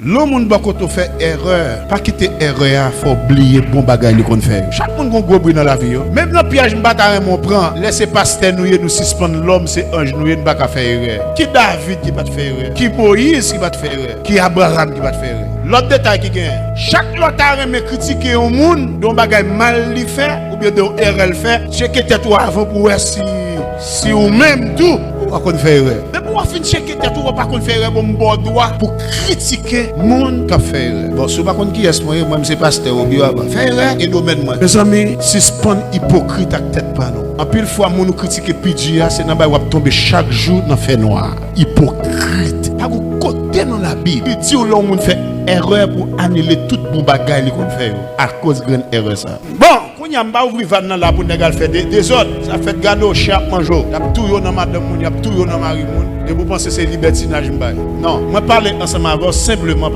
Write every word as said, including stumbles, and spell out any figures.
Lè yon moun bò kote w fè erè, pa kite erè a fè w bliye bon bagay li konn fè yo. Chak moun gon gwo bri nan lavi yo. Menm nan pyèj m pa ta renmen w pran, lè se pastè nou ye, nou sispann lòm, se anj nou ye, nou pa ka fè erè. Ki David ki pa t fè erè? Ki Moyiz ki pa t fè erè? Ki Abraram ki pa t fè erè? Lòt detay ki genyen. Chak lè w ta renmen kritike yon moun, de yon bagay mal li fè, oubyen de yon erè l fè, tcheke tèt ou avan pou w wè si, si ou menm tou, ou pa konn fè erè. Depi w fin tcheke tèt ou, w pa konn fè erè, bon, m ba w dwa pou kritike moun k ap fè erè. Bon, si w pa konn kiyès mwen ye, mwen, m se pastè Obi Aba. Fè erè e domèn mwen. Mezanmi, sispann ipokrit ak tèt pa nou. Anpil fwa, moun ou kritike pi di a, se nan bay w ap tonbe chak jou nan fènwa. Ipokrit. Pa gon kote nan Labib ki di w lè yon moun fè erè pou anile tout bon bagay li konn fè yo akoz grenn erè sa. Bon, kounye a m pa ouvri vàn nan la pou nèg al fè de, dezòd. Sa fèt, gade w, chen ap manje w. Y ap touye w nan madanm moun, y ap touye w nan mari moun. Depi w panse se libètinaj m bay. Non, mwen pale ansanm avè w senpleman